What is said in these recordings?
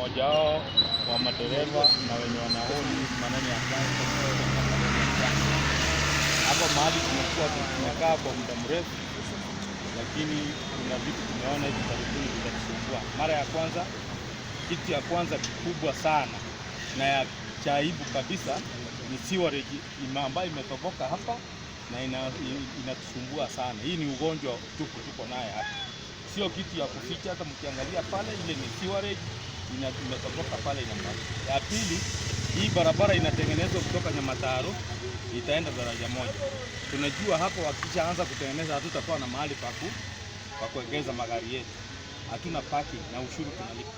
Mmoja wao wa madereva na wenye wanaoni maneno ya transport hapa mahali tumekuwa tumekaa kwa muda mrefu, lakini kuna vitu tumeona hivi karibuni vitatusumbua. Mara ya kwanza, kitu ya kwanza kikubwa sana na ya cha aibu kabisa ni sewerage ambayo imetoboka hapa na inatusumbua sana. Hii ni ugonjwa tupu tuko naye hapa, sio kitu ya kuficha. Hata mkiangalia pale, ile ni sewerage imetoboka pale ina. Ya pili, hii barabara inatengenezwa kutoka Nyamataro itaenda daraja moja. Tunajua hapo wakishaanza kutengeneza hatutakuwa na mahali pa kuegeza magari yetu, hatuna parking na ushuru tunalipa.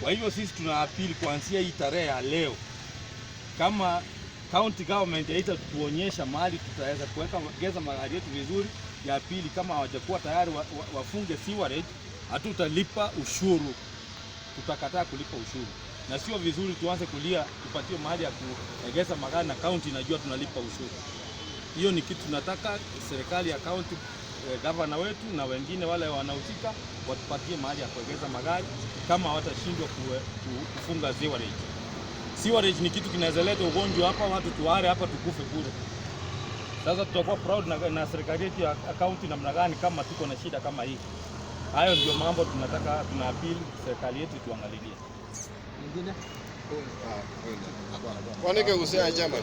Kwa hivyo sisi tuna appeal kuanzia hii tarehe ya leo, kama county government haitatuonyesha mahali tutaweza kuweka geza magari yetu vizuri. Ya pili, kama hawajakuwa tayari wafunge sewerage, hatutalipa ushuru, tutakataa kulipa ushuru, na sio vizuri tuanze kulia tupatie mahali ya kuegeza magari na county inajua tunalipa ushuru. Hiyo ni kitu tunataka serikali ya county, gavana wetu na wengine wale wanahusika watupatie mahali ya kuegeza magari kama hawatashindwa kufunga sewerage. Sewerage ni kitu kinaweza leta ugonjwa hapa, watu tuare hapa tukufe bure. Sasa tutakuwa proud na serikali yetu ya county namna gani kama tuko na shida kama hii? Hayo ndio mambo tunataka, tuna appeal serikali yetu tuangalilie. Mwingine? Kwanike gusia, chairman.